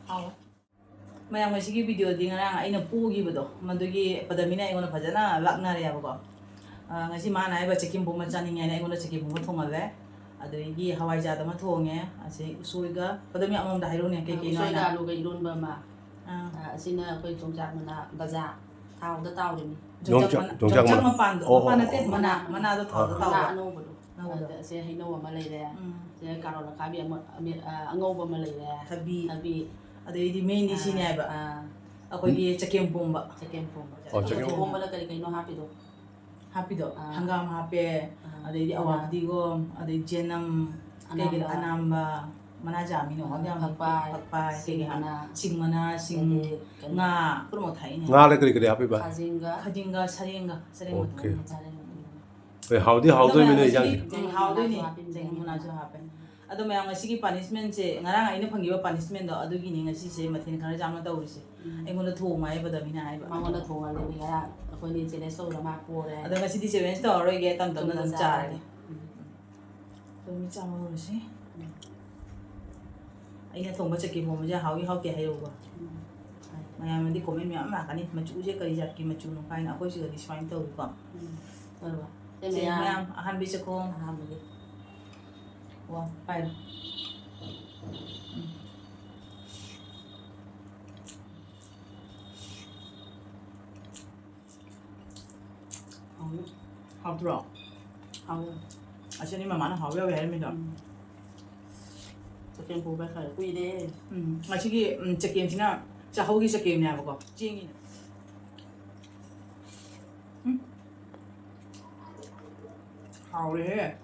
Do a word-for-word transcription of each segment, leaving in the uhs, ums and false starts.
ꯍꯥꯎ꯫ ꯃꯌꯥꯝ, ꯉꯁꯤꯒꯤ ꯚꯤꯗꯤꯑꯣꯗꯤ ꯉꯔꯥꯡ ꯑꯩꯅ ꯄꯣꯈꯤꯕꯗꯣ, ꯃꯗꯨꯒꯤ ꯄꯗꯃꯤꯅ ꯑꯩꯉꯣꯟꯗ ꯐꯖꯅ ꯂꯥꯛꯅꯔꯦꯕꯀꯣ꯫ ꯑ, ꯉꯁꯤ ꯃꯥꯅ ꯍꯥꯏꯕ ꯆꯤꯀꯟ ꯄꯣꯝꯕ ꯆꯥꯅꯤꯡꯉꯦꯅ ꯑꯩꯉꯣꯟꯗ ꯆꯤꯀꯟ ꯄꯣꯝꯕ ꯊꯣꯡꯍꯜꯂꯦ꯫ ꯑꯗꯒꯤ ꯍꯋꯥꯏꯖꯥꯔ ꯑꯃ ꯊꯣꯡꯉꯦ꯫ ꯑꯁꯤ ꯎꯁꯣꯏꯒ, ꯄꯗꯃꯤ ꯑꯃꯃꯝꯗ ꯍꯥꯏꯔꯣꯅꯦ, ꯀꯩ ꯀꯩꯅꯣ ꯎꯁꯣꯏꯒ ꯍꯥꯏꯅ꯫ ꯑꯂꯨꯒ ꯏꯔꯣꯟꯕ ꯑꯃ꯫ ꯑꯥ꯫ ꯑ, ꯑꯁꯤꯅ ꯑꯩꯈꯣꯏ ꯌꯣꯡꯆꯥꯛ ꯃꯅꯥ ꯕꯖꯥꯔ ꯊꯥꯎꯗ ꯇꯥꯎꯔꯤꯅꯤ꯫ ꯌꯣꯡꯆꯥꯛ ꯌꯣꯡꯆꯥꯛ ꯃꯅꯥ-, ꯃꯅꯥ-, ꯌꯣꯡꯆꯥꯛ ꯌꯣꯡꯆꯥꯛ ꯃꯄꯥꯟꯗꯣ, ꯑꯣ, ꯃꯄꯥꯟ ꯑꯣ, ꯅꯠꯇꯦ, ꯑꯣ꯫ ꯃꯅꯥ, ꯃꯅꯥꯗꯣ ꯊꯥꯎꯗ ꯃꯅꯥ ꯇꯥꯎꯕ꯫ ꯑꯅꯧꯕꯗꯣ꯫ ꯑꯅꯧꯕꯗꯣ꯫ ꯑꯗ ꯁꯦ ꯍꯩꯅꯧ ꯑꯃ ꯂꯩꯔꯦ꯫ ꯎꯝ꯫ ꯁꯦ ꯀꯥꯔꯣꯠ ꯑꯈꯥꯕꯤ ꯑꯃ, ꯑꯃꯦꯠ-, ꯑ, ꯑꯉꯧꯕ ꯑꯃ ꯂꯩꯔꯦ꯫ ꯊꯕꯤ꯫ ꯊꯕꯤ꯫ ꯑꯗꯩꯗꯤ ꯃꯦꯟꯗꯤ ꯑꯥ, ꯁꯤꯅꯦ ꯍꯥꯏꯕ꯫ ꯑꯥ꯫ ꯑꯩꯈꯣꯏꯒꯤ ꯆꯒꯦꯝ ꯄꯣꯝꯕ꯫ ꯆꯒꯦꯝ ꯄꯣꯝꯕ꯫ ꯑꯣ, ꯆꯒꯦꯝ ꯆꯒꯦꯝ ꯄꯣꯝꯕ꯫ ꯄꯣꯝꯕꯗ ꯀꯔꯤ ꯀꯩꯅꯣ ꯍꯥꯞꯄꯤꯗꯣ? ꯍꯥꯞꯄꯤꯗꯣ? ꯑꯥ꯫ ꯍꯪꯒꯥꯝ ꯍꯥꯞꯄꯦ, ꯑꯥ꯫ ꯑꯗꯩꯗꯤ ꯑꯥ꯫ ꯑꯋꯥ ꯐꯗꯤꯒꯣꯝ, ꯑꯗꯩ ꯆꯅꯝ, ꯀꯩ ꯀꯩꯅꯣ, ꯑꯅꯥꯝꯕ꯫ ꯑꯅꯥꯝꯕ, ꯃꯅꯥ ꯖꯥꯃꯤꯅꯣ, ꯑꯥ, ꯌꯥꯝ ꯐꯛꯄꯥꯏ, ꯐꯛꯄꯥꯏ, ꯁꯤꯡ ꯀꯩ ꯀꯩꯅꯣ, ꯃꯅꯥ, ꯁꯤꯡ ꯃꯅꯥ, ꯁꯤꯡ, ꯑꯗꯩꯗꯤ ꯀꯩꯅꯣ, ꯉꯥ ꯄꯨꯝꯅꯃꯛ ꯊꯥꯛꯏꯅꯦ꯫ ꯉꯥꯗ ꯀꯔꯤ ꯀꯔꯤ ꯍꯥꯞꯄꯤꯕ? ꯈꯥꯖꯤꯡꯒ, ꯈꯥꯖꯤꯡꯒ, ꯁꯔꯦꯡꯒ, ꯁꯔꯦꯡꯒ ꯑꯣꯀꯦ꯫ ꯊꯣꯡꯕ꯫ ꯁꯔꯦꯡ꯫ ꯑꯦ, ꯍꯥꯎꯗꯤ ꯑꯗꯣ ꯃꯌꯥꯝ ꯍꯥꯎꯗꯣꯏꯅꯦ ꯉꯁꯤꯒꯤ ꯏꯟꯖꯥꯡꯁꯦ꯫ ꯎꯝ, ꯍꯥꯎꯗꯣꯏꯅꯦ꯫ ꯆꯒꯦꯝ ꯃꯅꯥꯁꯨ ꯍꯥꯞꯄꯤꯅꯦ꯫ ꯆꯒꯦꯝ ꯃꯅꯥꯁꯨ ꯍꯥꯞꯄꯦ꯫ ꯑꯗꯣ ꯃꯌꯥꯝ, ꯉꯁꯤꯒꯤ ꯄꯥꯅꯤꯁꯃꯦꯟꯁꯦ, ꯉꯔꯥꯡ ꯑꯩꯅ ꯐꯪꯈꯤꯕ ꯄꯥꯅꯤꯁꯃꯦꯟꯗꯣ ꯑꯗꯨꯒꯤꯅꯤ ꯉꯁꯤꯁꯦ ꯃꯊꯦꯜ ꯈꯔ ꯌꯥꯝꯅ ꯇꯧꯔꯤꯁꯦ꯫ ꯎꯝ꯫ ꯑꯩꯉꯣꯟꯗ ꯊꯣꯡꯉꯣ ꯍꯥꯏꯕꯗ ꯃꯤꯅ ꯍꯥꯏꯕ꯫ ꯃꯉꯣꯟꯗ ꯊꯣꯡꯍꯜꯂꯦ, ꯉꯔꯥꯡ ꯑꯩꯈꯣꯏꯅꯤ ꯆꯦꯂꯦꯟꯖ ꯇꯧꯗꯅ ꯃꯥ ꯄꯣꯔꯦ꯫ ꯑꯗꯣ ꯉꯁꯤꯗꯤ ꯆꯦꯂꯦꯟꯖ ꯇꯧꯔꯔꯣꯏꯒꯦ, ꯇꯞ ꯇꯞꯅ ꯆꯨꯝꯅ ꯑꯗꯨꯝ ꯆꯥꯔꯒꯦ꯫ ꯆꯥꯔꯒꯦ꯫ ꯎꯝ꯫ ꯑꯩꯈꯣꯏ ꯃꯤ ꯆꯥꯝꯃ ꯍꯧꯔꯁꯤ꯫ ꯎꯝ꯫ ꯑꯩꯅ ꯊꯣꯡꯕ ꯆꯒꯦꯝ ꯄꯣꯝꯕꯁꯦ ꯍꯥꯎꯏ ꯍꯥꯎꯇꯦ ꯍꯥꯏꯔꯛꯎꯀꯣ꯫ ꯎꯝ꯫ ꯃꯌꯥꯝꯅꯗꯤ ꯀꯣꯃꯦꯟ ꯃꯌꯥꯝ ꯂꯥꯛꯀꯅꯤ, "ꯃꯆꯨꯁꯦ ꯀꯔꯤ ꯖꯥꯠꯀꯤ ꯃꯆꯨꯅꯣ?" ꯍꯥꯏꯅ꯫ ꯑꯩꯈꯣꯏ ꯁꯤꯗꯗꯤ ꯁꯨꯃꯥꯏꯅ ꯇꯧꯏꯀꯣ꯫ ꯎꯝ꯫ ꯇꯧꯔꯣ꯫ ꯁꯦ ꯁꯦ ꯃꯌꯥꯝ꯫ ꯃꯌꯥꯝ, ꯑꯍꯥꯟꯕꯩ ꯆꯥꯛꯈꯨꯝ꯫ ꯑꯍꯥꯟꯕꯒꯤ꯫ ꯋꯥ, ꯄꯥꯏꯔꯣ꯫ ꯎꯝ꯫ ꯍꯥꯎꯇ꯭ꯔꯣ? ꯍꯥꯎꯋꯦ꯫ ꯑꯁꯤꯅꯤ ꯃꯃꯥꯅ ꯍꯥꯎꯋꯦ ꯍꯥꯎꯋꯦ ꯍꯥꯏꯔꯝꯃꯤꯗꯣ꯫ ꯎꯝ꯫ ꯆꯒꯦꯝ ꯄꯣꯝꯕ ꯈꯔ ꯀꯨꯏꯔꯦ꯫ ꯎꯝ꯫ ꯉꯁꯤꯒꯤ, ꯎꯝ, ꯆꯒꯦꯝꯁꯤꯅ ꯆꯥꯛꯍꯧꯒꯤ ꯆꯒꯦꯝꯅꯦꯕꯀꯣ꯫ ꯆꯦꯡꯒꯤꯅꯦ꯫ ꯎꯝ꯫ ꯍꯥꯎꯔꯦꯍꯦ꯫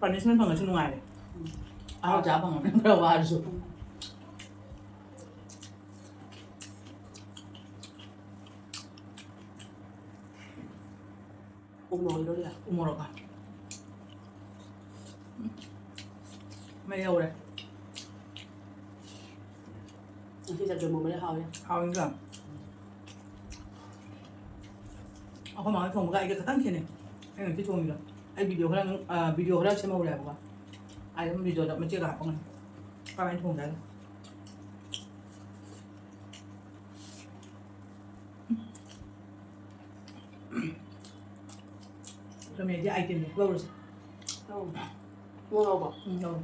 ꯄꯅꯤꯁꯃꯦꯟ ꯐꯪꯉꯁꯨ ꯅꯨꯡꯉꯥꯏꯔꯦ꯫ ꯎꯝ꯫ ꯑꯍꯥꯎ ꯆꯥ ꯐꯪꯉꯕꯅꯤꯅ ꯈꯔ ꯋꯥꯔꯁꯨ꯫ ꯎꯝ꯫ ꯎ ꯃꯣꯔꯣꯛ ꯂꯣꯏꯔꯦ꯫ ꯎ ꯃꯣꯔꯣꯛꯀ꯫ ꯎꯝ꯫ ꯃꯩ ꯍꯧꯔꯦ꯫ ꯉꯁꯤ ꯆꯒꯦꯝ ꯄꯣꯝꯕꯗꯤ ꯍꯥꯎꯋꯦ꯫ ꯍꯥꯎꯋꯤꯀꯣ? ꯑꯩꯈꯣꯏ ꯃꯥꯅ ꯊꯣꯡꯕꯒ ꯑꯩꯒ ꯈꯇꯪ ꯈꯦꯠꯅꯩ꯫ ꯑꯩꯅ ꯉꯁꯤ ꯊꯣꯡꯉꯤꯗꯣ꯫ ꯑꯩ ꯚꯤꯗꯤꯑꯣ ꯈꯔ ꯑꯗꯨꯝ, ꯑ, ꯚꯤꯗꯤꯑꯣ ꯈꯔ ꯁꯦꯝꯍꯧꯔꯦꯕꯀꯣ꯫ ꯑꯩ ꯑꯗꯨꯝ ꯚꯤꯗꯤꯑꯣꯗ ꯃꯆꯦꯠ ꯈꯔ ꯍꯥꯞꯄꯛꯀꯅꯤ꯫ ꯀꯃꯥꯏꯅ ꯊꯣꯡꯒꯦ ꯍꯥꯏꯗꯣ꯫ ꯔꯃꯦꯗꯤ ꯑꯥꯏꯇꯦꯝꯁꯦ ꯂꯧꯔꯁꯦ꯫ ꯂꯧ꯫ ꯅꯪ ꯂꯧꯕ? ꯎꯝ, ꯂꯧ꯫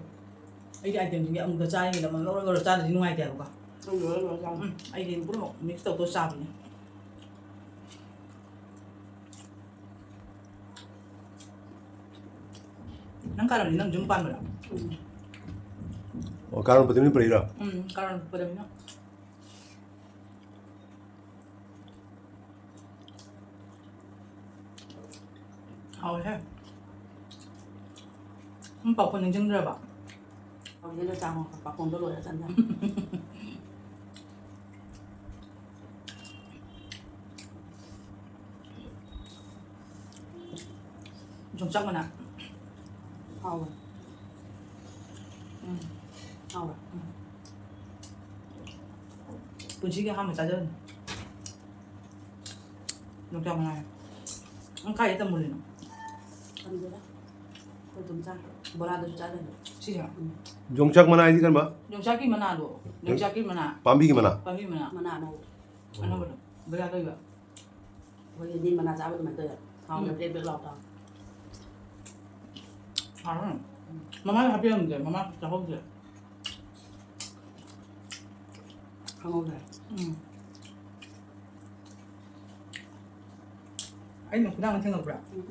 ꯑꯩꯗꯤ ꯑꯥꯏꯇꯦꯝꯁꯤꯡꯁꯦ ꯑꯃꯨꯛꯇ ꯆꯥꯔꯤꯉꯩꯗ ꯑꯃꯨꯛ ꯂꯧꯔ ꯂꯧꯔ ꯆꯥꯗ꯭ꯔꯗꯤ ꯅꯨꯡꯉꯥꯏꯇꯦꯕꯀꯣ꯫ ꯅꯪ ꯂꯣꯏꯔ ꯂꯣꯏꯔ ꯆꯥꯎ꯫ ꯎꯝ, ꯑꯩꯗꯤ ꯄꯨꯝꯅꯃꯛ ꯃꯤꯛꯁ ꯇꯧꯊꯣꯛꯑ ꯆꯥꯕꯤꯅꯦ꯫ ꯅꯪ ꯀꯥꯔꯟꯗꯤ ꯅꯪ ꯌꯨꯝ ꯄꯥꯟꯕ꯭ꯔꯥ? ꯎꯝ꯫ ꯑꯣ, ꯀꯥꯔꯣꯟ ꯄꯗꯃꯤ ꯄꯨꯔꯛꯏꯔꯣ? ꯎꯝ, ꯀꯥꯔꯣꯟ ꯄꯗꯃꯤꯅ꯫ ꯍꯥꯎꯋꯦꯍꯦ꯫ ꯅꯪ ꯄꯥꯐꯣꯔ ꯅꯤꯡꯁꯤꯡꯗ꯭ꯔꯕ? ꯍꯧꯖꯤꯛ ꯂꯣꯏ ꯆꯥꯃꯣ, ꯄꯥꯐꯣꯔꯗꯣ ꯂꯣꯏꯔ ꯆꯥꯅꯤ꯫ ꯌꯣꯡꯆꯥꯛ ꯃꯅꯥ꯫ ꯍꯥꯎꯋꯦ꯫ ꯎꯝ꯫ ꯍꯥꯎꯋꯦ꯫ ꯎꯝ꯫ ꯄꯨꯟꯁꯤꯒꯤ ꯑꯍꯥꯟꯕ ꯆꯥꯖꯕꯅꯤ꯫ ꯌꯣꯡꯆꯥꯛ ꯃꯅꯥ꯫ ꯅꯪ ꯀꯥꯏꯗ ꯇꯝꯃꯨꯔꯤꯅꯣ? ꯇꯝꯗꯦꯗ꯫ ꯑꯩꯈꯣꯏ ꯑꯗꯨꯝ ꯆꯥꯏ꯫ ꯕꯣꯔꯥꯗꯁꯨ ꯆꯥꯗꯣꯏꯅꯦ꯫ ꯁꯤꯁꯦ? ꯎꯝ꯫ ꯌꯣꯡꯆꯥꯛ ꯃꯅꯥ ꯍꯥꯏꯗꯤ ꯀꯔꯝꯕ? ꯌꯣꯡꯆꯥꯛꯀꯤ ꯃꯅꯥꯗꯣ꯫ ꯌꯣꯡ-, ꯌꯣꯡꯆꯥꯛꯀꯤ ꯃꯅꯥ꯫ ꯄꯥꯝꯕꯤꯒꯤ ꯃꯅꯥ? ꯄꯥꯝꯕꯤ ꯃꯅꯥ꯫ ꯃꯅꯥ ꯑꯅꯧꯕ꯫ ꯑꯅꯧꯕꯗꯣ꯫ ꯕꯣꯔꯥ ꯇꯧꯔꯤꯕ꯫ ꯑꯩꯈꯣꯏꯒꯤ ꯅꯤꯝ ꯃꯅꯥ ꯆꯥꯕ ꯑꯗꯨꯃꯥꯏꯅ ꯇꯧꯋꯦ꯫ ꯊꯥꯎꯗ ꯎꯝ꯫ ꯕ꯭ꯔꯦꯛ ꯕ꯭ꯔꯦꯛ ꯂꯥꯎ ꯇꯥꯎ꯫ ꯍꯥꯎꯔꯦ꯫ ꯃꯃꯥꯗ ꯍꯥꯞꯄꯤꯔꯝꯗꯦ, ꯃꯃꯥ ꯆꯥꯍꯧꯗ꯭ꯔꯦ꯫ ꯈꯪꯍꯧꯗ꯭ꯔꯦ꯫ ꯎꯝ꯫ ꯑꯩꯅ ꯈꯨꯗꯥꯡ ꯊꯦꯡꯉꯛꯄ꯭ꯔꯥ? ꯎꯝ꯫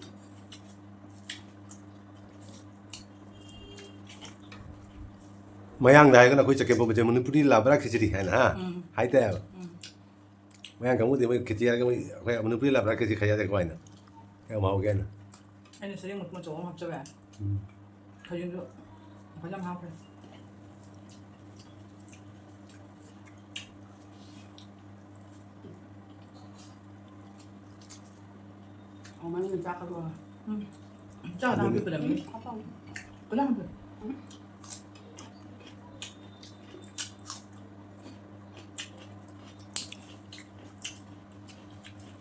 ꯃꯌꯥꯡꯗ ꯍꯥꯏꯔꯒꯅ ꯑꯩꯈꯣꯏ ꯆꯒꯦꯝꯄꯣꯝꯕꯁꯦ ꯃꯅꯤꯄꯨꯔꯤ ꯂꯥꯕ꯭ꯔꯥ ꯈꯦꯆ꯭ꯔꯤ ꯍꯥꯏꯅ, ꯍꯥ? ꯎꯝ꯫ ꯍꯥꯏꯇꯥꯏꯕ꯫ ꯎꯝ꯫ ꯃꯌꯥꯡ ꯀꯥꯡꯕꯨꯗꯤ ꯃꯣꯏ ꯈꯦꯆ꯭ꯔꯤ ꯍꯥꯏꯔꯒ ꯃꯣꯏ ꯑꯩꯈꯣꯏ ꯃꯅꯤꯄꯨꯔꯤ ꯂꯥꯕ꯭ꯔꯥ ꯈꯦꯆ꯭ꯔꯤ ꯈꯥꯏ ꯌꯥꯗꯦꯀꯣ ꯍꯥꯏꯅ꯫ ꯌꯥꯝ ꯍꯥꯎꯒꯦ ꯍꯥꯏꯅ꯫ ꯑꯩꯅ ꯆꯦꯡ ꯃꯇꯨꯝ ꯑꯆꯧꯕ ꯑꯃ ꯍꯥꯞꯆꯕ ꯌꯥꯏ꯫ ꯎꯝ꯫ ꯈꯖꯤꯡꯁꯨ ꯐꯖꯅ ꯍꯥꯞꯈ꯭ꯔꯦ꯫ ꯍꯥꯎꯃꯟꯗꯅ ꯆꯥꯛꯀ ꯂꯣꯏꯔꯦ꯫ ꯎꯝ꯫ ꯆꯥꯛ ꯈꯇꯪ ꯑꯗꯨꯗꯤ ꯍꯥꯞꯄꯤꯔꯝꯃꯤ꯫ ꯍꯥꯞꯄꯝꯃꯣ꯫ ꯈꯇꯪ ꯍꯥꯞꯄꯤꯌꯨ꯫ ꯎꯝ꯫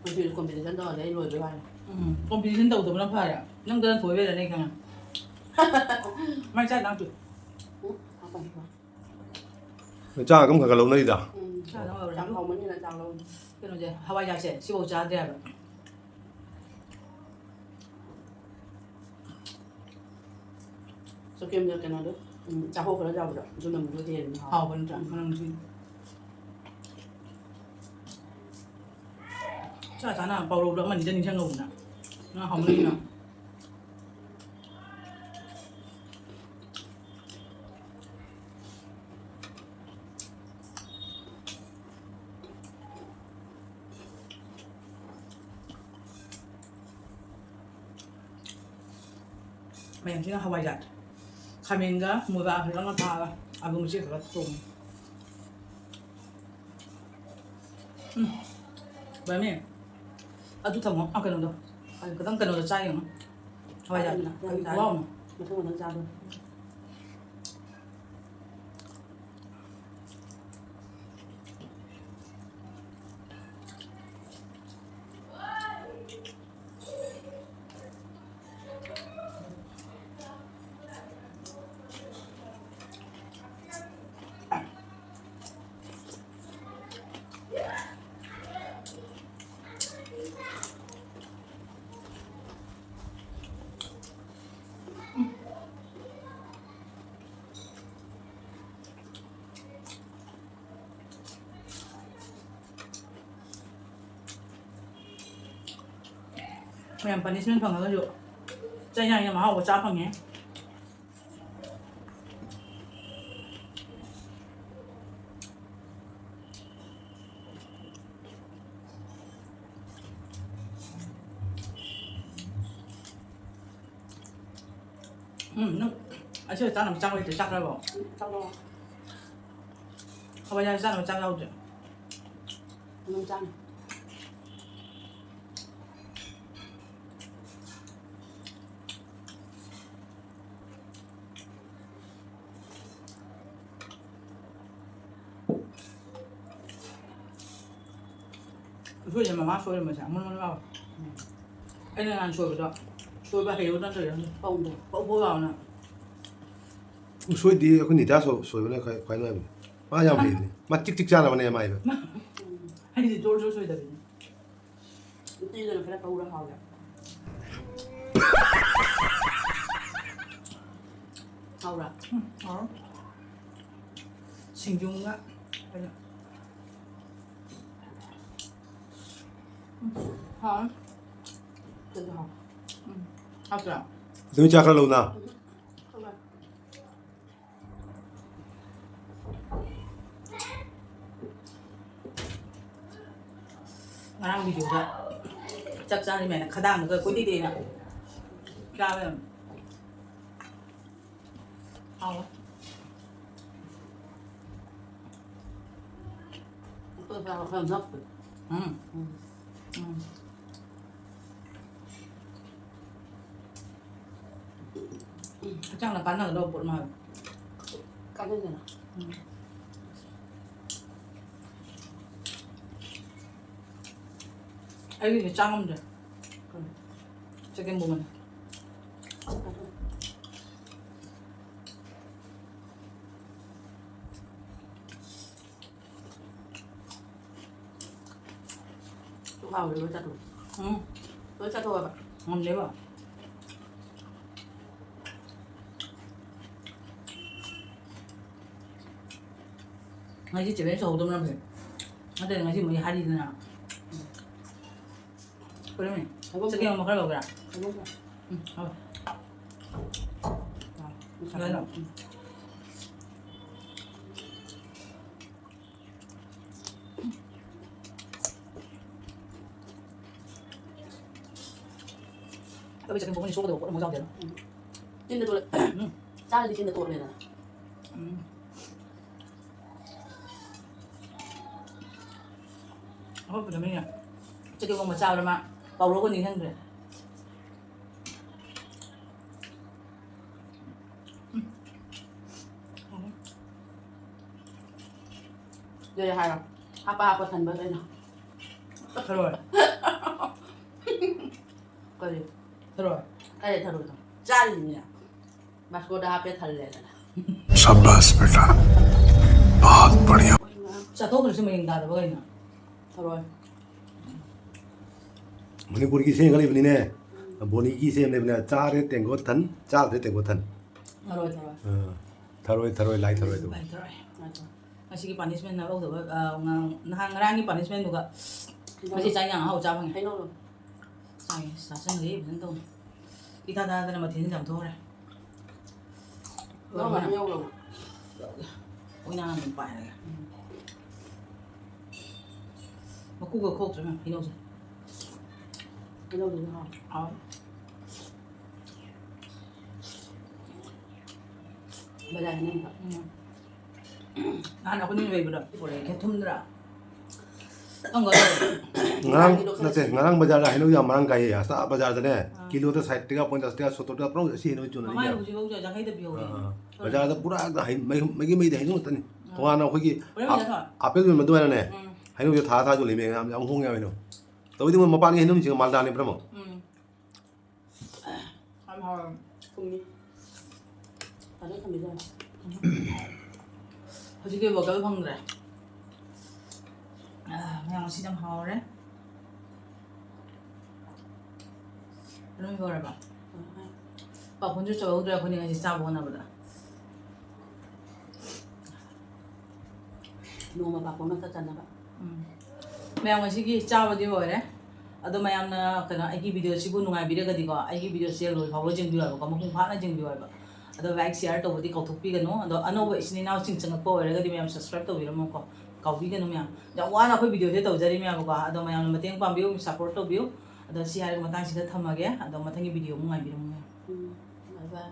ꯉꯁꯤꯗꯤ competition ꯇꯧꯔꯗꯤ ꯑꯩ ꯂꯣꯏꯕꯩ ꯋꯥꯅꯤ꯫ ꯎꯝ, competition ꯇꯧꯗꯕꯅ ꯐꯔꯦ꯫ ꯅꯪ ꯗꯅ ꯊꯣꯏꯕꯩꯔꯅꯦ ꯈꯪꯉꯦ꯫ ꯃꯥꯏ ꯆꯥꯛ ꯂꯥꯝ ꯇꯨ꯫ ꯎꯝ, ꯍꯥꯞꯄꯅꯤ꯫ ꯆꯥꯛ ꯑꯗꯨꯝ ꯈꯔ ꯈꯔ ꯂꯧꯅꯔꯤꯗ꯫ ꯎꯝ, ꯆꯥꯛ ꯂꯧꯔꯦ꯫ ꯌꯥꯝ ꯍꯥꯎꯕꯅꯤꯅ ꯆꯥꯛ ꯂꯧꯅꯤ꯫ ꯀꯩꯅꯣꯁꯦ, ꯍꯋꯥꯏꯖꯥꯔꯁꯦ ꯁꯤꯐꯥꯎ ꯆꯥꯗ꯭ꯔꯦ ꯍꯥꯏꯕ꯫ ꯆꯨꯀꯦꯝꯗ ꯀꯩꯅꯣꯗꯣ, ꯎꯝ, ꯆꯥꯛꯍꯧ ꯈꯔ ꯌꯥꯎꯕꯗꯣ, ꯑꯗꯨꯅ ꯑꯃꯨꯛ ꯍꯦꯟꯅ ꯍꯥꯎꯕ ꯅꯠꯇ꯭ꯔꯥ? ꯃꯅꯝꯁꯨ꯫ ꯆꯥ ꯆꯥꯅ ꯄꯥꯎꯔꯧꯗꯣ ꯑꯃꯅꯤꯗ ꯅꯤꯡꯁꯤꯡꯍꯧꯕꯅ꯫ ꯉꯥ ꯍꯥꯎꯃꯟꯒꯤꯅ꯫ ꯃꯌꯥꯝꯁꯤꯅ ꯍꯋꯥꯏꯖꯥꯔ꯫ ꯈꯥꯃꯦꯟꯒ ꯃꯣꯖꯥ ꯐꯖꯅ ꯊꯥꯛꯑꯒ ꯑꯂꯨ ꯃꯆꯦꯠ ꯈꯔ ꯊꯣꯡꯉꯦ꯫ ꯎꯝ꯫ ꯕꯥꯃꯤ, ꯑꯗꯨ ꯊꯝꯃꯣ꯫ ꯑ, ꯀꯩꯅꯣꯗꯣ꯫ ꯑ, ꯈꯤꯇꯪ ꯀꯩꯅꯣꯗꯣ ꯆꯥ ꯌꯦꯡꯉꯣ꯫ ꯍꯋꯥꯏꯖꯥꯔ꯫ ꯌꯥꯝ ꯆꯥꯏ꯫ ꯈꯨꯍꯥꯎ ꯑꯃ꯫ ꯃꯊꯪ ꯃꯊꯪ ꯆꯥꯗꯣꯏꯅꯤ꯫ ꯃꯌꯥꯝ punishment ꯐꯪꯉꯒꯁꯨ ꯆꯩꯅꯥꯏꯅ ꯃꯍꯥꯎꯕ ꯆꯥ ꯐꯪꯉꯦ꯫ ꯎꯝ, ꯅꯪ ꯑꯁꯤ ꯆꯥꯅꯕ ꯆꯥꯛ ꯂꯩꯇ꯭ꯔꯦ, ꯆꯥꯛ ꯈꯔ ꯂꯧ꯫ ꯆꯥꯛ ꯂꯧ꯫ ꯍꯋꯥꯏꯖꯥꯔ ꯆꯥꯅꯕ ꯆꯥꯛ ꯌꯥꯎꯗ꯭ꯔꯦ꯫ ꯑꯗꯨꯝ ꯆꯥꯅꯤ꯫ ꯎꯁꯣꯏꯁꯦ ꯃꯃꯥ ꯁꯣꯏꯔꯝꯕꯁꯦ ꯃꯨꯟ ꯃꯨꯟ ꯂꯥꯎꯋꯦ꯫ ꯎꯝ꯫ ꯑꯩꯅ ꯅꯍꯥꯟ ꯁꯣꯏꯕꯗꯣ ꯁꯣꯏꯕ ꯍꯩꯌꯨ ꯅꯠꯇ꯭ꯔꯒ ꯄꯧꯗꯣ ꯄꯧ ꯄꯧ ꯂꯥꯎꯅ꯫ ꯎꯁꯣꯏꯗꯤ ꯑꯩꯈꯣꯏ ꯅꯤꯇꯥ ꯁꯣ-, ꯁꯣꯏꯕꯅ ꯈ꯭ꯋꯥꯏ, ꯈ꯭ꯋꯥꯏ ꯅꯨꯡꯉꯥꯏꯕꯅꯤ꯫ ꯃꯥ ꯌꯥꯝ ꯍꯩꯕꯅꯤ꯫ ꯃꯥ ꯆꯤꯛ ꯆꯤꯛ ꯆꯥꯅꯕꯅꯦ ꯃꯥ ꯍꯩꯕ꯫ ꯑꯩꯗꯤ ꯖꯣꯔ ꯖꯣꯔ ꯁꯣꯏꯗꯕꯤꯅꯤ꯫ ꯎꯇꯤꯗꯨꯅ ꯈꯔ ꯄꯧꯔ ꯍꯥꯎꯔꯦ꯫ ꯍꯥꯎꯔꯥ? ꯎꯝ, ꯍꯥꯎꯔꯦ꯫ ꯁꯤꯡꯖꯨꯒ ꯀꯩꯅꯣ꯫ ꯎꯝ, ꯍꯥꯎꯔꯦ꯫ ꯑꯗꯨꯁꯨ ꯍꯥꯎ-, ꯎꯝ, ꯍꯥꯎꯇ꯭ꯔꯥ? ꯑꯗꯨ ꯆꯥꯛ ꯈꯔ ꯂꯧꯅ꯫ ꯎꯝ, ꯍꯥꯎꯔꯦ꯫ ꯉꯔꯥꯡ ꯚꯤꯗꯤꯑꯣꯗ ꯆꯥꯛ ꯆꯥꯔꯤꯃꯦꯅ ꯈꯗꯥꯡꯗꯒ ꯀꯣꯏꯗꯦꯗꯦꯅ ꯆꯥꯕ ꯌꯥꯝ ꯍꯥꯎꯋꯦ꯫ ꯑꯩꯈꯣꯏ ꯆꯥꯕ ꯈꯔ ꯅꯞꯄꯦ꯫ ꯎꯝ꯫ ꯎꯝ꯫ ꯎꯝ꯫ ꯍꯛꯆꯥꯡꯗ ꯀꯥꯟꯅꯒꯗꯕ ꯄꯣꯠ ꯃꯥꯜꯂꯦ꯫ ꯀꯥꯟꯅꯩꯗꯅ꯫ ꯎꯝ꯫ ꯑꯩꯒꯤꯗꯤ ꯆꯥ ꯉꯝꯗ꯭ꯔꯦ꯫ ꯆꯒꯦꯝ ꯄꯣꯝꯕꯅꯦ꯫ ꯁꯨꯛ ꯍꯥꯎꯔꯦ ꯂꯣꯏ ꯆꯥꯊꯣꯛ꯫ ꯎꯝ꯫ ꯂꯣꯏ ꯆꯥꯊꯣꯛꯑꯕ꯫ ꯉꯝꯗꯦꯕ꯫ ꯉꯁꯤ challenge ꯇꯧꯍꯧꯗꯕꯅ ꯐꯩ꯫ ꯅꯠꯇ꯭ꯔꯗꯤ ꯉꯁꯤ ꯃꯣꯏ ꯍꯥꯏꯔꯤꯗꯅ꯫ ꯀꯔꯝꯃꯤ? ꯍꯥꯏꯕꯝ ꯆꯠꯀꯦ ꯑꯃ ꯈꯔ ꯂꯧꯒꯦꯔꯥ? ꯍꯥꯏꯕꯝ ꯎꯝ, ꯍꯣꯏ꯫ ꯎꯝ, ꯂꯣꯏꯔꯣ? ꯎꯝ꯫ ꯑꯩꯈꯣꯏ ꯆꯠꯀꯦ ꯄꯣꯛꯄꯅꯤ ꯁꯣꯛꯀꯗꯕ ꯄꯣꯠ ꯑꯃ ꯌꯥꯎꯗꯦꯅ꯫ ꯎꯝ꯫ ꯆꯤꯟꯗ ꯇꯣꯠꯂꯦ꯫ ꯎꯝ꯫ ꯆꯥꯔꯗꯤ ꯆꯤꯟꯗ ꯇꯣꯠꯂꯦꯗꯅ꯫ ꯎꯝ꯫ ꯑꯩꯈꯣꯏ ꯄꯨꯅꯝꯃꯤꯅ ꯆꯒꯦꯝ ꯄꯣꯝꯕ ꯆꯥꯕꯗ ꯃꯥ ꯄꯥꯎꯔꯧꯒ ꯅꯤꯡꯁꯤꯡꯗ꯭ꯔꯦ꯫ ꯎꯝ꯫ ꯎꯝ꯫ ꯑꯗꯨꯗꯤ ꯍꯥꯏꯔꯣ꯫ ꯍꯥꯞꯄ ꯍꯥꯞꯄ ꯊꯟꯕ ꯀꯩꯅꯣ? ꯊꯔꯣꯏ꯫ ꯀꯔꯤ? ꯊꯔꯣꯏ꯫ ꯀꯥꯏꯗ ꯊꯔꯣꯏꯅꯣ? ꯆꯥꯔꯤꯅꯤꯅꯦ꯫ ꯕꯥꯁꯀꯣꯗ ꯍꯥꯞꯄꯦ ꯊꯜꯂꯦꯗꯅ꯫ शाबाश बेटा, बहुत बढ़िया। ꯆꯥꯊꯣꯛꯈ꯭ꯔꯁꯤ ꯃꯌꯦꯡ ꯇꯥꯗꯕ ꯀꯩꯅꯣ? ꯊꯔꯣꯏ꯫ ꯃꯅꯤꯄꯨꯔꯒꯤ ꯏꯁꯩ ꯑꯃ ꯂꯩꯕꯅꯤꯅꯦ, ꯕꯣꯅꯤꯒꯤ ꯏꯁꯩ ꯑꯃ ꯂꯩꯕꯅꯦ, ꯆꯥꯔꯦ ꯇꯦꯡꯀꯣꯠ ꯊꯟ, ꯆꯥꯗ꯭ꯔꯦ ꯇꯦꯡꯀꯣꯠ ꯊꯟ꯫ ꯊꯔꯣꯏ ꯊꯔꯣꯏ꯫ ꯑꯥ, ꯊꯔꯣꯏ ꯊꯔꯣꯏ ꯂꯥꯏ ꯊꯔꯣꯏ ꯑꯗꯨ꯫ ꯂꯥꯏ ꯊꯔꯣꯏ꯫ ꯉꯥꯏꯈꯣ꯫ ꯉꯁꯤꯒꯤ ꯄꯥꯅꯤꯁꯃꯦꯟ ꯂꯧꯗꯕ, ꯑ, ꯉꯔꯥꯡ- ꯅꯍꯥꯟ ꯉꯔꯥꯡꯒꯤ ꯄꯥꯅꯤꯁꯃꯦꯟꯗꯨꯒ ꯉꯁꯤ ꯆꯥꯛ ꯏꯟꯖꯥꯡ ꯑꯍꯥꯎꯕ ꯆꯥ ꯐꯪꯉꯦ꯫ ꯍꯩꯅꯧ ꯂꯣ꯫ ꯆꯥꯏ, ꯆꯥꯁꯟꯈ꯭ꯔꯦ ꯐꯖꯅ ꯇꯧꯅ꯫ ꯏꯇꯥ ꯇꯥꯗꯅ ꯃꯊꯦꯜꯁꯤ ꯌꯥꯝ ꯊꯣꯛꯈ꯭ꯔꯦ꯫ ꯂꯧꯔꯣ, ꯍꯩꯅꯧ ꯂꯧꯔꯣ꯫ ꯑꯣꯏꯅꯥ ꯑꯗꯨꯝ ꯄꯥꯏꯔꯒꯦ꯫ ꯃꯀꯨꯒ ꯈꯣꯛꯇ꯭ꯔꯦ ꯃꯦꯝ ꯍꯩꯅꯧꯁꯦ꯫ ꯍꯩꯅꯧꯗꯨꯁꯨ ꯍꯥꯎꯋꯦ꯫ ꯍꯥꯎꯋꯦ꯫ ꯕꯖꯥꯔ ꯍꯩꯅꯧꯗꯣ꯫ ꯎꯝ꯫ ꯅꯍꯥꯟ ꯑꯩꯈꯣꯏꯅ ꯂꯩꯕꯗꯣ ꯄꯨꯔꯛꯑꯦ, ꯊꯨꯝꯗ꯭ꯔꯥ? ꯉꯔꯥꯡ ꯅꯠꯇꯦ, ꯉꯔꯥꯡ ꯕꯖꯥꯔꯗ ꯍꯩꯅꯧ ꯌꯥꯝ ꯃꯔꯥꯡ ꯀꯥꯏꯌꯦ꯫ ꯑꯁ, ꯕꯖꯥꯔꯗꯅꯦ ꯀꯤꯂꯣꯗ ꯁꯥꯏꯠ ꯇꯒ, ꯄꯟꯆꯥꯁ ꯇꯒ, ꯁꯣꯠꯇꯣꯔ ꯇꯒ ꯄꯨꯔꯥ ꯁꯤ ꯍꯩꯅꯧ ꯆꯨꯅꯔꯤ ꯃꯃꯥꯏ ꯃꯌꯥꯝ꯫ ꯍꯧꯖꯤꯛꯐꯥꯎ ꯌꯥꯡꯈꯩꯗ ꯄꯤꯍꯧꯔꯤ꯫ ꯑꯥ, ꯑꯥ꯫ ꯕꯖꯥꯔꯗ ꯄꯨꯔꯥ ꯍꯩ- ꯃꯩ- ꯃꯩꯒꯤ ꯃꯩꯗ ꯍꯩꯅꯧ ꯉꯥꯛꯇꯅꯤ꯫ ꯇꯣꯉꯥꯟꯅ ꯑꯩꯈꯣꯏꯒꯤ ꯄꯨꯔꯥ ꯌꯥꯊꯣꯏ꯫ ꯑꯥꯄꯦꯜ ꯌꯣꯟꯕ ꯑꯗꯨꯃꯥꯏꯅꯅꯦ ꯎꯝ꯫ ꯍꯩꯅꯧꯁꯦ ꯊꯥ ꯊꯥ ꯌꯣꯜꯂꯤ ꯃꯌꯥꯝ, ꯌꯥꯝ ꯍꯣꯡꯉꯦ ꯍꯥꯏꯕ ꯍꯩꯅꯧ꯫ ꯇꯧꯕꯗꯤ ꯃꯣꯏ ꯃꯄꯥꯟꯒꯤ ꯍꯩꯅꯧꯁꯤꯡꯁꯦ ꯃꯥꯜꯗꯥꯅꯤ ꯄꯨꯝꯅꯃꯛ꯫ ꯎꯝ꯫ ꯌꯥꯝ ꯍꯥꯎꯋꯦ꯫ ꯊꯨꯝꯃꯤ꯫ ꯐꯖꯅ ꯊꯝꯕꯤꯔꯝꯃꯦ꯫ ꯍꯧꯖꯤꯛꯀꯤ ꯕꯣꯇꯜ ꯐꯪꯗ꯭ꯔꯦ꯫ ꯑꯥ, ꯃꯌꯥꯝ ꯉꯁꯤꯗꯤ ꯌꯥꯝ ꯍꯥꯎꯔꯦ꯫ ꯑꯗꯨꯝ ꯂꯣꯏꯔꯕ? ꯄꯥꯎꯈꯨꯝꯁꯨ ꯆꯧꯍꯧꯗ꯭ꯔꯦ ꯑꯩꯈꯣꯏꯅ ꯉꯁꯤ ꯆꯥꯕ ꯍꯣꯠꯅꯕꯗ꯫ ꯅꯣꯡꯃ ꯄꯥꯛꯄ ꯑꯃ ꯆꯠꯆꯅꯕ꯫ ꯎꯝ꯫ ꯃꯌꯥꯝ ꯉꯁꯤꯒꯤ ꯆꯥꯕꯗꯤ ꯂꯣꯏꯔꯦ꯫ ꯑꯗꯣ ꯃꯌꯥꯝꯅ ꯀꯩꯅꯣ ꯑꯩꯒꯤ ꯚꯤꯗꯤꯑꯣꯁꯤꯕꯨ ꯅꯨꯡꯉꯥꯏꯕꯤꯔꯒꯗꯤꯀꯣ, ꯑꯩꯒꯤ ꯚꯤꯗꯤꯑꯣꯁꯦ ꯂꯣꯏ ꯐꯥꯎꯕ ꯌꯦꯡꯕꯤꯌꯨ ꯍꯥꯏꯕꯀꯣ, ꯃꯄꯨꯡ ꯐꯥꯅ ꯌꯦꯡꯕꯤꯌꯨ ꯍꯥꯏꯕ꯫ ꯑꯗꯣ ꯂꯥꯏꯛ ꯁꯤꯌꯥꯔ ꯇꯧꯕꯗꯤ ꯀꯥꯎꯊꯣꯛꯄꯤꯒꯅꯨ꯫ ꯑꯗꯣ ꯑꯅꯧꯕ ꯏꯆꯤꯟ ꯏꯅꯥꯎꯁꯤꯡ ꯆꯪꯉꯛꯄ ꯑꯣꯏꯔꯒꯗꯤ ꯃꯌꯥꯝ ꯁꯕꯁꯀ꯭ꯔꯥꯏꯕ ꯇꯧꯕꯤꯔꯝꯃꯣꯀꯣ, ꯀꯥꯎꯕꯤꯒꯅꯨ ꯃꯌꯥꯝ꯫ ꯌꯥꯝ ꯋꯥꯅ ꯑꯩꯈꯣꯏ ꯚꯤꯗꯤꯑꯣꯁꯦ ꯇꯧꯖꯔꯤꯃꯦꯕꯀꯣ꯫ ꯑꯗꯣ ꯃꯌꯥꯝꯅ ꯃꯇꯦꯡ ꯄꯥꯡꯕꯤꯌꯨ, ꯁꯞꯄꯣꯔꯠ ꯇꯧꯕꯤꯌꯨ꯫ ꯑꯗꯣ ꯁꯤ ꯍꯥꯏꯔꯒ ꯃꯇꯥꯡꯁꯤꯗ ꯊꯝꯃꯒꯦ꯫ ꯑꯗꯣ ꯃꯊꯪꯒꯤ ꯚꯤꯗꯤꯑꯣ ꯑꯃꯨꯛ ꯉꯥꯏꯕꯤꯔꯝꯃꯨ ꯃꯌꯥꯝ꯫ ꯎꯝ꯫ ꯕꯥꯏ ꯕꯥꯏ꯫